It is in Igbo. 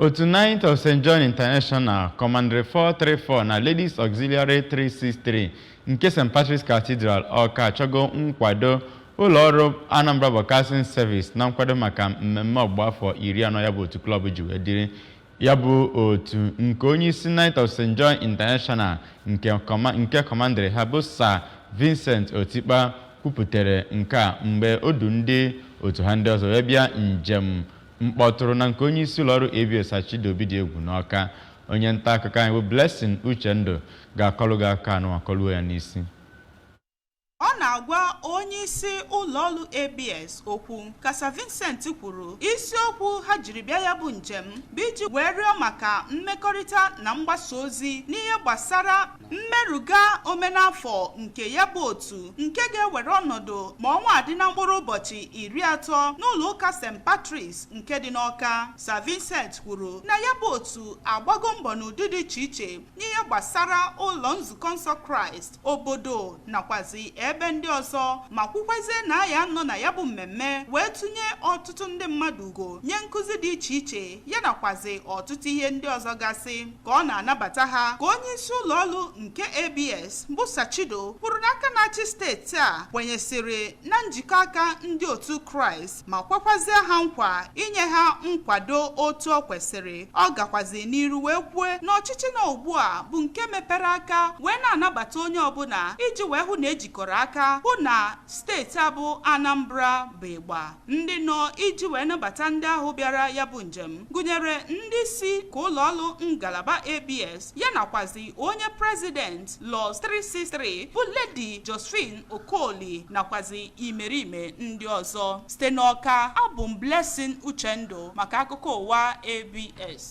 Otu Knight of St. John International, Commandery 434 na Ladies Auxiliary 363 nke St. Patrick's Cathedral, Awka achọgo nkwado ụlọọrụ Anambra Broadcasting Service na nkwado maka mmemme ọgbụgba afọ 40 ya bụ otu klọb ji wee dịrị. Ya bụ otu nke onyeisi Knight of St. John International nke commandery ha bụ Sir Vincent Otikpa kwupụtara nke a mgbe o du ndị otu ha ndị ọzọ wee bịa njem mkpọtụrụ na nke onye isi ụlọọrụ ABS Achidi Obidiegwu n'Awka. Onye nta akụkọ anyị bụ Blessing Uchendụ ga-akọlụ gị aka anụ akọluo ya n'isi. Ọ na-agwa onye isi ụlọọrụ ABS okwu ka Sir Vincent kwuru isiokwu ha jiri bịa ya bụ njem bụ iji wee rịọ maka mmekọrịta na mgbasa ozi n'ihe gbasara mmerụga omenafọ nke ya bụ otu nke ga-ewere ọnọdụ ma ọnwa adị na mkpụrụ ụbọchị 30 n'ụlọ ụka St. Patrick's nke dị n'Awka. Sir Vincent kwuru na ya bụ otu agbago mbọ n'ụdị dị iche iche n'ihe gbasara ụlọ nzukọ nsọ Kraịst, obodo nakwazi ebe ndị ọzọ, ma kwukwezie na ya nọ na ya bụ mmemme wee tụnye ọtụtụ ndị mmadụ ugo, nye nkụzi dị iche iche ya nakwazi ọtụtụ ihe ndị ọzọ gasị. Ka ọ na-anabata ha ka onye isi ụlọ ọrụ nke ABS bụ Sachido kwuru na aka na-achị steeti a kwenyesịrị na njikọ aka ndị otu Kraịst ma kwekwazie ha nkwa inye ha nkwado otu o kwesịrị. Ọ gakwazi n'iru wee kwue na ọchịchị na ugbu a bụ nke mepere aka wee na-anabata onye ọbụla iji wee hụ na ejikọrọ aka hụ na steeti a bụ Anambra bụ ịgba. Ndị nọ iji wee nabata ndị ahụ bịara ya bụ njem gụnyere ndị si ka ụlọ ọrụ ngalaba ABS ya nakwazi onye president Lodge 363 bụ Lady Josephine Okoli nakwazi imerime ndị ọzọ. Site n'Awka, abụ m Blessing Uchendụ maka akụkọ ụwa ABS.